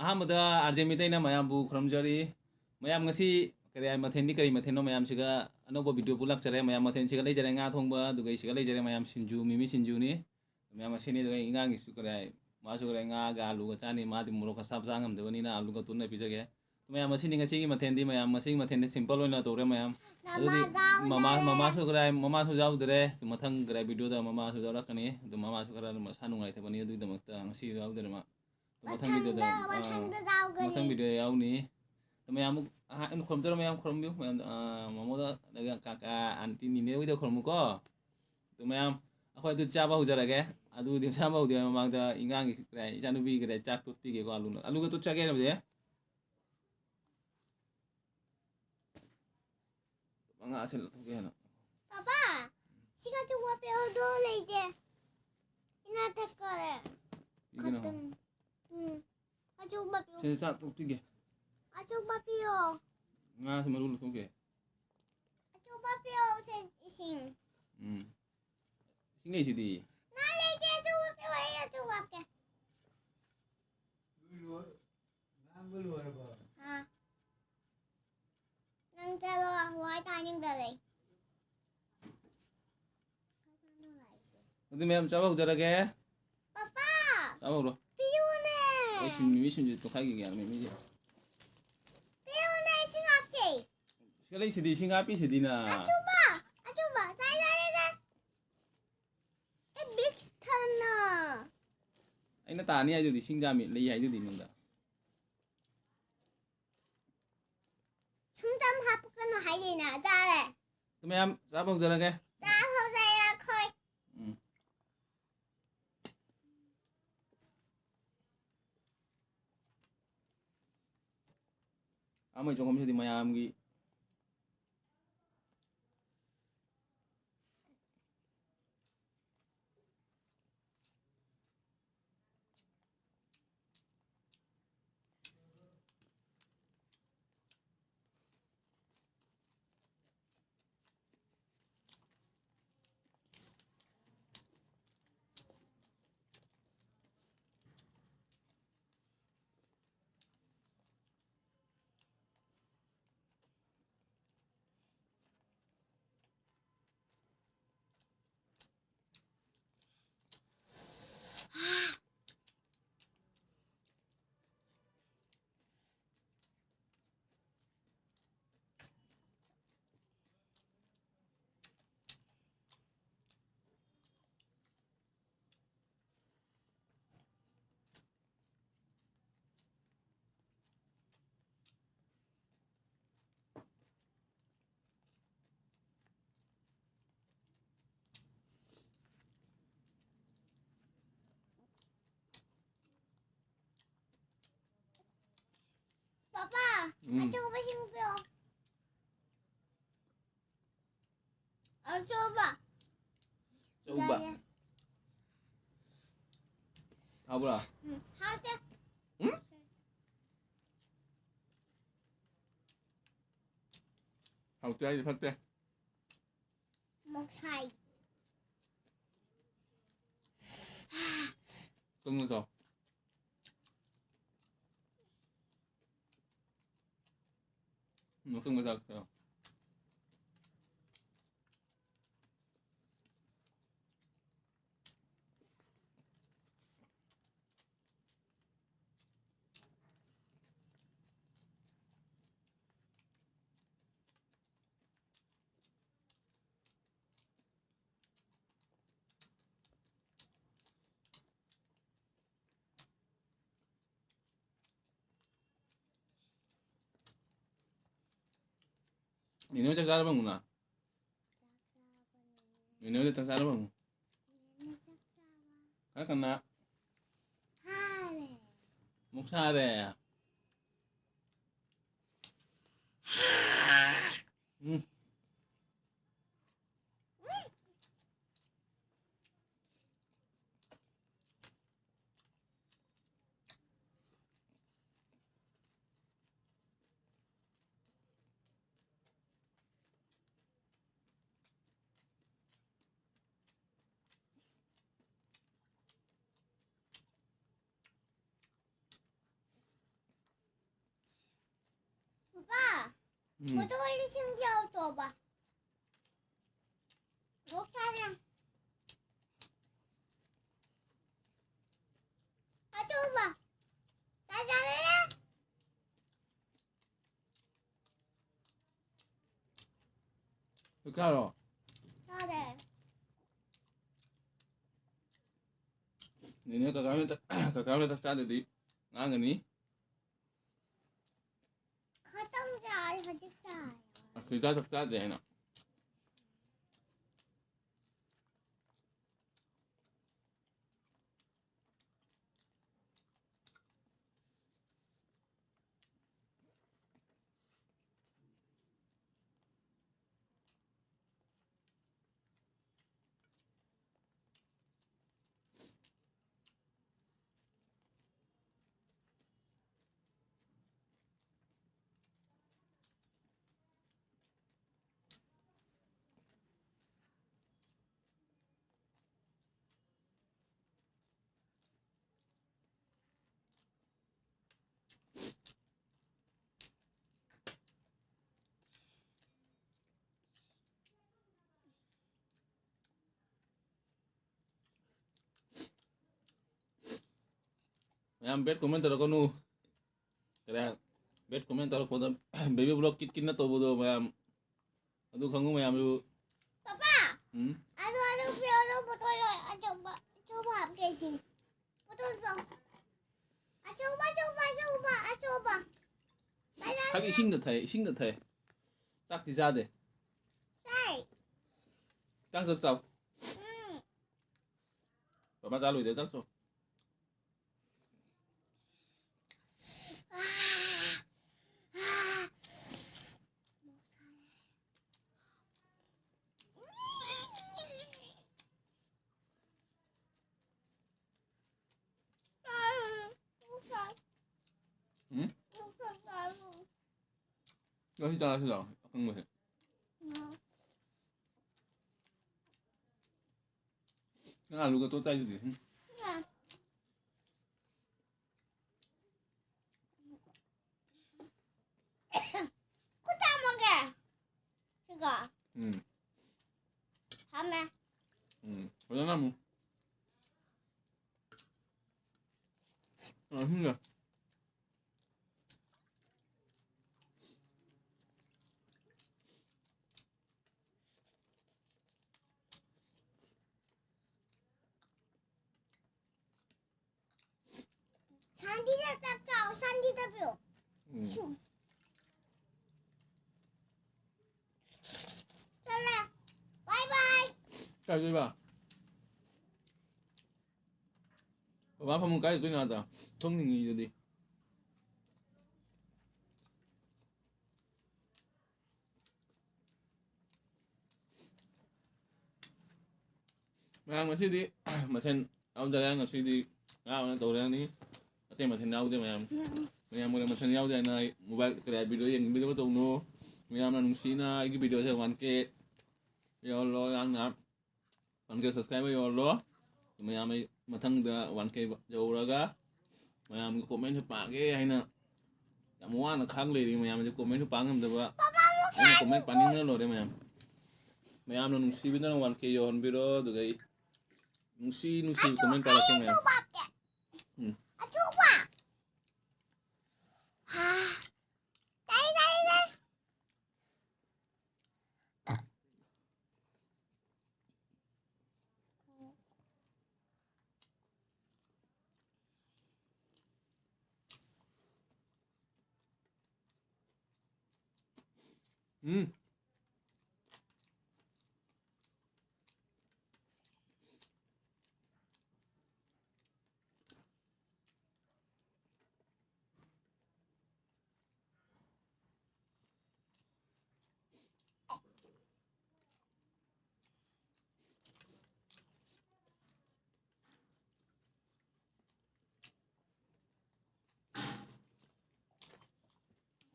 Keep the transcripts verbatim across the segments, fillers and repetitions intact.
ꯑꯍꯥꯟꯕꯗ R J ꯃꯤꯇꯩꯅ ꯃꯌꯥꯝꯕꯨ ꯈꯨꯔꯨꯝꯖꯔꯤ꯫ ꯃꯌꯥꯝ ꯉꯁꯤ ꯀꯔꯤ ꯍꯥꯏ, ꯃꯊꯦꯜꯗꯤ ꯀꯔꯤ ꯃꯊꯦꯜꯅꯣ? ꯃꯌꯥꯝꯁꯤꯒ ꯑꯅꯧꯕ ꯚꯤꯗꯤꯑꯣ ꯄꯨ ꯂꯥꯛꯆꯔꯦ꯫ ꯃꯌꯥꯝ ꯃꯊꯦꯜꯁꯤꯒ ꯂꯩꯖꯔꯦ, ꯉꯥ ꯊꯣꯡꯕ, ꯑꯗꯨꯒ ꯑꯩꯁꯤꯒ ꯂꯩꯖꯔꯦ꯫ ꯃꯌꯥꯝ ꯁꯤꯡꯖꯨ, ꯃꯤꯃꯤ ꯁꯤꯡꯖꯨꯅꯤ꯫ ꯃꯌꯥꯝ ꯑꯁꯤꯅꯤ꯫ ꯑꯗꯨꯒ ꯑꯉꯥꯡꯒꯤꯁꯨ ꯀꯔꯤ ꯍꯥꯏ, ꯃꯥꯁꯨ ꯀꯔꯤ ꯉꯥꯒ ꯑꯂꯨꯒ ꯆꯥꯅꯤ꯫ ꯃꯥꯗꯤ ꯃꯣꯔꯣꯛ ꯈꯔ ꯁꯥꯕ ꯆꯥ ꯉꯝꯗꯕꯅꯤꯅ ꯑꯂꯨꯒ ꯇꯣꯠꯅ ꯄꯤꯖꯒꯦ꯫ ꯃꯌꯥꯝ ꯑꯁꯤꯅꯤ ꯉꯁꯤꯒꯤ ꯃꯊꯦꯜꯗꯤ꯫ ꯃꯌꯥꯝ ꯉꯁꯤꯒꯤ ꯃꯊꯦꯜꯗꯤ ꯁꯤꯝꯄꯜ ꯑꯣꯏꯅ ꯇꯧꯔꯦ ꯃꯌꯥꯝ꯫ ꯑꯗꯨꯗꯤ ꯃꯃꯥ ꯌꯥꯎꯗ꯭ꯔꯦ꯫ ꯃꯃꯥꯁꯨ ꯀꯔꯤ ꯍꯥꯏ, ꯃꯃꯥꯁꯨ ꯌꯥꯎꯗ꯭ꯔꯦ꯫ ꯃꯊꯪ ꯀꯔꯤ ꯍꯥꯏ, ꯚꯤꯗꯤꯑꯣꯗ ꯃꯃꯥꯁꯨ ꯌꯥꯎꯔꯛꯀꯅꯤ꯫ ꯑꯗꯨ ꯃꯃꯥꯁꯨ ꯈꯔ ꯃꯁꯥ ꯅꯨꯡꯉꯥꯏꯇꯕꯅꯤ, ꯑꯗꯨꯒꯤꯗꯃꯛꯇ ꯉꯁꯤ ꯌꯥꯎꯗ꯭ꯔꯦ ꯃꯥ꯫ ꯑꯗꯨ ꯃꯊꯪ ꯚꯤꯗꯤꯑꯣꯗ, ꯃꯊꯪꯗ, ꯑꯥ, ꯃꯊꯪꯗ ꯌꯥꯎꯒꯅꯤ꯫ ꯃꯊꯪ ꯚꯤꯗꯤꯑꯣ ꯌꯥꯎꯅꯤ꯫ ꯑꯗꯣ ꯃꯌꯥꯝ ꯑꯃꯨꯛ, ꯑꯥ, ꯑꯩꯅ ꯈꯨꯔꯨꯝꯖꯔꯣ, ꯃꯌꯥꯝ ꯈꯨꯔꯨꯝꯕꯤꯌꯨ꯫ ꯃꯌꯥꯝ, ꯑꯥ, ꯃꯃꯣꯗ, ꯑꯗꯒꯤ ꯀꯥꯀꯥ, ꯑꯥꯟꯇꯤ ꯅꯤꯅꯦ ꯍꯣꯏꯗ ꯈꯨꯔꯨꯝꯃꯨꯀꯣ꯫ ꯑꯗꯣ ꯃꯌꯥꯝ, ꯑꯩꯈꯣꯏ ꯑꯗꯨ ꯆꯥꯕ ꯍꯧꯖꯔꯒꯦ꯫ ꯑꯗꯨꯗꯤ ꯆꯥꯕ ꯍꯧꯗ꯭ꯔꯤꯉꯩ ꯃꯃꯥꯡꯗ ꯏꯉꯥꯡꯒꯤ ꯀꯔꯤ ꯍꯥꯏ, ꯏꯆꯥꯅꯨꯄꯤ ꯀꯔꯤ ꯍꯥꯏ, ꯆꯥꯛ ꯇꯣꯠꯄꯤꯒꯦꯀꯣ, ꯑꯂꯨꯅ꯫ ꯑꯂꯨꯒ ꯇꯣꯠꯆꯒꯦ ꯍꯥꯏꯔꯕꯗꯤ? ꯃꯉꯥꯁꯦ ꯂꯧꯊꯣꯛꯀꯦ ꯍꯥꯏꯅ꯫ ꯄꯥꯄꯥ, ꯁꯤꯒ ꯑꯆꯧꯕ ꯄꯤꯌꯣꯗꯣ ꯂꯩꯇꯦ꯫ ꯏꯅꯥꯛꯇ ꯀꯔꯦ꯫ ꯄꯤꯒꯅꯨ꯫ ꯈꯛꯇꯪ꯫ ꯎꯝ꯫ ꯑꯆꯧꯕ ꯄꯤꯌꯣ꯫ ꯁꯤꯗ ꯆꯥꯛ ꯇꯣꯛꯄꯤꯒꯦ꯫ ꯑꯆꯧꯕ ꯄꯤꯌꯣ꯫ ꯉꯥꯁꯦ ꯃꯔꯨ ꯂꯧꯊꯣꯛꯀꯦ꯫ ꯑꯆꯧꯕ ꯄꯤꯌꯣ, ꯁꯦ ꯏꯁꯤꯡ꯫ ꯎꯝ꯫ ꯏꯁꯤꯡ ꯂꯩꯁꯤꯗꯤ꯫ ꯉꯥ ꯂꯩꯇꯦ, ꯑꯆꯧꯕ ꯄꯤꯌꯣ, ꯑꯩ ꯑꯆꯧꯕ ꯍꯥꯞꯀꯦ꯫ ꯂꯣꯏ ꯂꯣꯏ-, ꯉꯥꯡꯕ ꯂꯣꯏꯔꯕꯣ? ꯑꯥ꯫ ꯅꯪ ꯆꯠꯂꯣ, ꯋꯥ ꯇꯥꯅꯤꯡꯗꯔꯦ꯫ ꯑꯗꯨ ꯃꯌꯥꯝ ꯆꯥꯕ ꯍꯧꯖꯔꯒꯦ꯫ ꯄꯥꯄꯥ! ꯆꯥꯕ ꯍꯧꯔꯣ꯫ ꯄꯤꯌꯨꯅꯦ! ꯑꯩ ꯁꯤꯡ-, ꯃꯤꯃꯤ ꯁꯤꯡꯖꯨ ꯇꯣꯈꯥꯏꯈꯤꯒꯦ, ꯃꯤꯃꯤꯁꯦ꯫ ꯄꯤꯌꯨꯅꯦ, ꯏꯁꯤꯡ ꯍꯥꯞꯀꯦ꯫ ꯁꯤꯗ ꯂꯩꯁꯤꯗꯤ, ꯏꯁꯤꯡ ꯍꯥꯞꯄꯤꯁꯤꯗꯤ ꯅ꯫ ꯑꯆꯨꯕ! ꯑꯆꯨꯕ! ꯆꯥꯏ, ꯆꯥꯏ, ꯆꯥꯏ, ꯆꯥꯏ! ꯑꯩ ꯕꯤꯛꯁ ꯊꯟꯅ꯫ ꯑꯩꯅ ꯇꯥꯅꯤ ꯍꯥꯏꯗꯨꯗꯤ, ꯏꯁꯤꯡ ꯌꯥꯝꯃꯤ, ꯂꯩ ꯍꯥꯏꯗꯨꯗꯤ ꯅꯉꯣꯟꯗ꯫ ꯁꯨꯝ ꯆꯝ ꯍꯥꯞꯀꯅꯨ ꯍꯥꯏꯗꯦꯅ, ꯆꯥꯔꯦ꯫ ꯑꯗꯨ ꯃꯌꯥꯝ ꯆꯥꯕ ꯍꯧꯖꯔꯒꯦ꯫ ꯆꯥꯕ ꯍꯧꯖꯔꯦ ꯑꯩꯈꯣꯏ꯫ ꯎꯝ꯫ ꯑꯃꯒꯤ ꯆꯪꯐꯝꯁꯤꯗꯤ ꯃꯌꯥꯝꯒꯤ꯫ ꯎꯝ꯫ ꯑꯆꯧꯕꯁꯤꯡ ꯄꯤꯔꯛꯑꯣ꯫ ꯑꯆꯧꯕ꯫ ꯑꯆꯧꯕ꯫ ꯌꯥꯏꯌꯦ꯫ ꯍꯥꯎꯕ꯭ꯔꯥ? ꯎꯝ, ꯍꯥꯎꯇꯦ꯫ ꯎꯝ? ꯍꯥꯎꯇꯦ ꯍꯥꯏꯗꯤ ꯐꯠꯇꯦ꯫ ꯃꯣꯛꯁꯥꯏ꯫ ꯀꯩꯅꯣ ꯇꯧ꯫ ꯃꯀꯛ ꯃꯆꯥ ꯈꯔ꯫ ꯅꯦꯅꯦ ꯍꯣꯏ ꯆꯥꯛ ꯆꯥꯔꯕ ꯍꯪꯉꯨꯅ? ꯆꯥꯛ ꯆꯥꯕ ꯅꯦꯅꯦ꯫ ꯅꯦꯅꯦ ꯍꯣꯏꯗ ꯆꯥꯛ ꯆꯥꯔꯕ ꯍꯪꯉꯨ꯫ ꯅꯦꯅꯦ ꯆꯥꯛ ꯆꯥꯕ꯫ ꯈꯔ ꯀꯟꯅ꯫ ꯍꯥꯔꯦ꯫ ꯑꯃꯨꯛ ꯁꯥꯔꯦ꯫ ꯎꯝ꯫ ꯄꯥꯄꯥ, ꯎꯝ꯫ ꯃꯣꯇꯣꯔ ꯏꯁꯤꯡ ꯌꯥꯎꯗ꯭ꯔꯣꯕ? ꯂꯣꯛ ꯇꯥꯔꯦ꯫ ꯑꯆꯧꯕ꯫ ꯆꯥꯖꯔꯦ꯫ ꯆꯥꯛ ꯆꯥꯔꯣ? ꯆꯥꯔꯦ꯫ ꯅꯦꯅꯦ ꯀꯀꯥ ꯍꯣꯏꯅ ꯆꯥꯛ-, ꯀꯀꯥ ꯍꯣꯏꯅ ꯆꯥꯛ ꯆꯥꯗ꯭ꯔꯗꯤ ꯉꯥꯡꯒꯅꯤ꯫ ꯈꯇꯪ ꯆꯥꯔꯦ, ꯍꯧꯖꯤꯛ ꯆꯥꯔꯦ꯫ ꯑꯁꯤꯗ ꯆꯥꯛ ꯆꯥꯗꯦ ꯍꯥꯏꯅ꯫ ꯃꯌꯥꯝ bad comment ꯇꯧꯔꯛꯀꯅꯨ꯫ ꯀꯔꯤ? Bad comment ꯇꯧꯔꯛꯄꯗ baby vlog ꯀꯤꯠ ꯀꯤꯠꯅ ꯇꯧꯕꯗꯣ ꯃꯌꯥꯝ ꯑꯗꯨ ꯈꯪꯉꯨ ꯃꯌꯥꯝꯁꯨ꯫ ꯄꯄꯥ! ꯎꯝ? ꯑꯗꯨ, ꯑꯗꯨ ꯄꯤꯌꯣ, ꯑꯗꯨ ꯕꯣꯇꯜ ꯑꯆꯧꯕ, ꯑꯆꯧꯕ ꯍꯥꯞꯀꯦ ꯁꯤ꯫ ꯕꯣꯇꯜ ꯄꯤꯌꯣ꯫ ꯑꯆꯧꯕ, ꯑꯆꯧꯕ, ꯑꯆꯧꯕ, ꯑꯆꯧꯕ꯫ ꯕꯖꯥꯔ ꯈꯪꯉꯤ, ꯏꯁꯤꯡꯗ ꯊꯥꯏ, ꯏꯁꯤꯡꯗ ꯊꯥꯏ꯫ ꯆꯥꯛꯇꯤ ꯆꯥꯗꯦ꯫ ꯆꯥꯏ꯫ ꯆꯥꯛ ꯆꯞ ꯆꯥꯎ꯫ ꯎꯝ꯫ ꯄꯄꯥ ꯆꯥ ꯂꯣꯏꯗꯦ, ꯆꯥꯛ ꯆꯥꯎ꯫ ꯎꯝ? ꯉꯁꯤ ꯆꯥꯔꯁꯤ ꯂꯥꯛꯑꯣ, ꯑꯀꯪꯕꯁꯦ꯫ ꯅꯪ ꯑꯂꯨꯒ ꯇꯣꯠ ꯆꯥꯏꯗꯨꯗꯤ꯫ ꯎꯝ꯫ ꯈꯨꯠ ꯆꯥꯝꯃꯒꯦ꯫ ꯁꯤꯒ꯫ ꯎꯝ꯫ ꯐꯝꯃꯦ꯫ ꯎꯝ꯫ ꯐꯖꯅ ꯑꯃꯨꯛ꯫ ꯑ, ꯁꯤꯒ꯫ ꯁꯥꯟꯇꯤꯗ ꯆꯥꯛ ꯆꯥꯎ, ꯁꯥꯟꯇꯤꯗ ꯄꯤꯌꯨ꯫ ꯎꯝ꯫ ꯁꯨ꯫ ꯆꯠꯂꯦ꯫ ꯕꯥꯏ ꯕꯥꯏ꯫ ꯀꯥꯏ ꯆꯠꯇꯣꯏꯕ? ꯕꯕꯥ ꯐꯃꯨꯡ ꯀꯥꯏ ꯆꯠꯇꯣꯏꯅꯣ ꯑꯗ? ꯊꯣꯡꯅꯤꯡꯉꯤꯗꯨꯗꯤ꯫ ꯃꯌꯥꯝ ꯉꯁꯤꯗꯤ ꯃꯊꯦꯜ ꯌꯥꯎꯗꯔꯦ, ꯉꯁꯤꯗꯤ ꯉꯥ ꯑꯣꯏꯅ ꯇꯧꯔꯅꯤ꯫ ꯑꯇꯩ ꯃꯊꯦꯜ ꯌꯥꯎꯗꯦ ꯃꯌꯥꯝ꯫ ꯃꯌꯥꯝ ꯑꯣꯏꯅ ꯃꯊꯦꯜ ꯌꯥꯎꯗꯦ ꯍꯥꯏꯅ ꯑꯩ mobile ꯀꯌꯥ video ꯌꯦꯡꯕꯤꯗꯕ ꯇꯧꯅꯨ꯫ ꯃꯌꯥꯝꯅ ꯅꯨꯡꯁꯤꯅ ꯑꯩꯒꯤ videoꯁꯦ one K ꯌꯧꯍꯜꯂꯣ ꯌꯥꯝꯅ꯫ One K subscriber ꯌꯧꯍꯜꯂꯣ꯫ ꯃꯌꯥꯝ ꯑꯩ ꯃꯊꯪꯗ one K ꯌꯧꯔꯒ ꯃꯌꯥꯝꯒꯤ commentꯁꯨ ꯄꯥꯒꯦ ꯍꯥꯏꯅ ꯌꯥꯝ ꯋꯥꯅ ꯈꯥꯡ ꯂꯩꯔꯤ꯫ ꯃꯌꯥꯝꯁꯦ commentꯁꯨ ꯄꯥ ꯉꯝꯗꯕ꯫ ꯑꯩꯅ comment ꯄꯥꯅꯤꯡꯕꯅ ꯂꯣꯏꯔꯦ ꯃꯌꯥꯝ꯫ ꯃꯌꯥꯝꯅ ꯅꯨꯡꯁꯤꯕꯤꯗꯅ one K ꯌꯧꯍꯟꯕꯤꯔꯣ꯫ ꯑꯗꯨꯒ ꯑꯩ ꯅꯨꯡꯁꯤ ꯅꯨꯡꯁꯤ comment ꯄꯥꯔꯛꯀꯦ ꯃꯌꯥꯝ꯫ ꯎꯝ꯫ ꯎꯝ꯫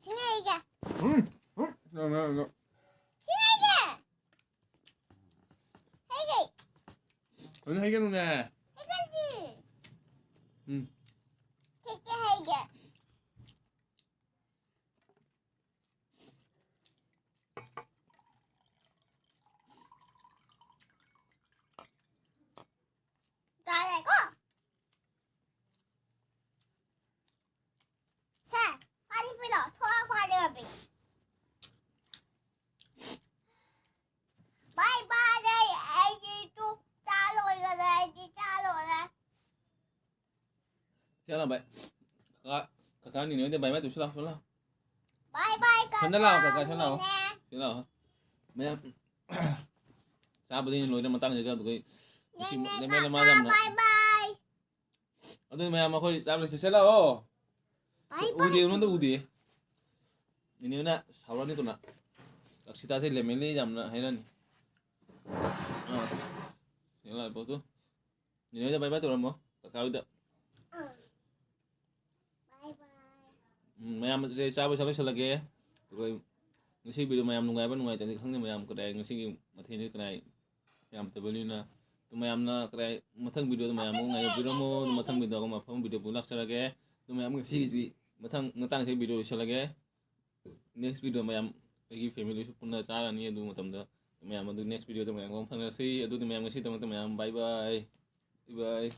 ꯁꯤꯅ ꯑꯩꯒꯤ꯫ ꯎꯝ, ꯎꯝ, ꯅꯪ, ꯅꯪ, ꯅꯪ꯫ ꯁꯤꯅ ꯑꯩꯒꯤ꯫ ꯑꯩꯒꯤ꯫ ꯑꯗꯨ ꯍꯩꯒꯅꯨꯅꯦ꯫ ꯍꯩꯒꯟꯗꯤ꯫ ꯎꯝ꯫ ꯊꯦꯛꯀꯦ ꯍꯩꯒꯦ꯫ ꯆꯥꯔꯦꯀꯣ꯫ ꯁꯦ, ꯄꯥꯅꯤ ꯄꯤꯔꯣ꯫ ꯊꯣꯛꯂꯛꯑꯣ, ꯄꯥꯅꯤ ꯄꯤ꯫ ꯕꯥꯏ ꯕꯥꯏ, ꯑꯩ, ꯑꯩꯗꯤ ꯇꯨ ꯆꯥ ꯂꯣꯏꯔꯦ, ꯑꯩꯗꯤ ꯆꯥ ꯂꯣꯏꯔꯦ꯫ ꯆꯠꯂꯣ ꯚꯥꯏ꯫ ꯀꯀꯥ, ꯀꯀꯥ ꯅꯤꯅꯦ ꯍꯣꯏꯗ ꯕꯥꯏ ꯕꯥꯏ ꯇꯧꯁꯤ ꯂꯥꯛꯑꯣ, ꯆꯠꯂꯣ꯫ ꯕꯥꯏ ꯕꯥꯏ, ꯁꯟꯗ ꯂꯥꯛꯑꯣ, ꯀꯀꯥ, ꯁꯟꯗ ꯂꯥꯛꯑꯣ꯫ ꯅꯤꯅꯦ꯫ ꯁꯤ ꯂꯥꯛꯑꯣ꯫ ꯃꯌꯥꯝ ꯆꯥꯕꯗꯤ ꯂꯣꯏꯔ ꯃꯇꯥꯡꯁꯤꯗ ꯑꯗꯨꯒ ꯉꯁꯤ ꯅꯦꯅꯦ, ꯂꯦꯃꯦ ꯂꯦꯃꯥ ꯀꯀꯥ, ꯌꯥꯝꯅ ꯕꯥꯏ ꯕꯥꯏ꯫ ꯑꯗꯨꯗꯤ ꯃꯌꯥꯝ ꯑꯩꯈꯣꯏ ꯆꯥꯕ ꯂꯣꯏꯁꯤ꯫ ꯁꯤ ꯂꯥꯛꯑꯣ꯫ ꯕꯥꯏ ꯕꯥꯏ꯫ ꯎꯗꯦ, ꯅꯉꯣꯟꯗ ꯎꯗꯦ꯫ ꯅꯤꯅꯦꯅ ꯁꯥꯎꯔꯛꯑꯅꯤ ꯇꯨꯅ꯫ ꯑꯛꯁꯤꯇꯥꯁꯦ ꯂꯦꯃꯦꯂꯤ ꯌꯥꯝꯅ ꯍꯥꯏꯔꯅꯤ꯫ ꯑꯥ꯫ ꯁꯤ ꯂꯥꯛꯑꯣ, ꯄꯣꯠꯇꯨ꯫ ꯅꯤꯅꯦ ꯍꯣꯏꯗ ꯕꯥꯏ ꯕꯥꯏ ꯇꯧꯔꯝꯃꯣ꯫ ꯀꯀꯥ ꯍꯣꯏꯗ꯫ ꯑꯥ꯫ ꯕꯥꯏ ꯕꯥꯏ꯫ ꯎꯝ, ꯃꯌꯥꯝꯁꯦ ꯆꯥꯕ ꯆꯥꯕ ꯂꯣꯏꯁꯤꯜꯂꯒꯦ꯫ ꯑꯩꯈꯣꯏ ꯉꯁꯤ ꯚꯤꯗꯤꯑꯣ ꯃꯌꯥꯝ ꯅꯨꯡꯉꯥꯏꯕ ꯅꯨꯡꯉꯥꯏꯇꯕꯗꯤ ꯈꯪꯗꯦ, ꯃꯌꯥꯝ ꯀꯗꯥꯏ ꯉꯁꯤꯒꯤ ꯃꯊꯦꯜꯁꯤ ꯀꯗꯥꯏ ꯌꯥꯝꯗꯕꯅꯤꯅ꯫ ꯑꯗꯨ ꯃꯌꯥꯝꯅ ꯀꯗꯥꯏ ꯃꯊꯪ ꯚꯤꯗꯤꯑꯣꯗ ꯃꯌꯥꯝ ꯑꯃꯨꯛ ꯉꯥꯏꯕꯤꯔꯝꯃꯣ꯫ ꯑꯗꯨ ꯃꯊꯪ ꯚꯤꯗꯤꯑꯣ ꯑꯃ ꯑꯐꯕ ꯚꯤꯗꯤꯑꯣ ꯄꯨ ꯂꯥꯛꯆꯔꯒꯦ꯫ ꯑꯗꯨ ꯃꯌꯥꯝ ꯉꯁꯤꯒꯤꯗꯤ ꯃꯊꯪ ꯃꯇꯥꯡꯁꯤꯗ ꯚꯤꯗꯤꯑꯣ ꯂꯣꯏꯁꯤꯜꯂꯒꯦ꯫ Next video ꯃꯌꯥꯝ ꯑꯩꯒꯤ family ꯁꯨ ꯄꯨꯟꯅ ꯆꯥꯔꯅꯤ꯫ ꯑꯗꯨ ꯃꯇꯝꯗ ꯃꯌꯥꯝ ꯑꯗꯨ next video ꯗ ꯃꯌꯥꯝꯒ ꯑꯃꯨꯛ ꯐꯪꯅꯔꯁꯤ꯫ ꯑꯗꯨꯗꯤ ꯃꯌꯥꯝ ꯉꯁꯤꯒꯤꯗꯃꯛꯇ ꯃꯌꯥꯝ bye bye꯫ Bye bye꯫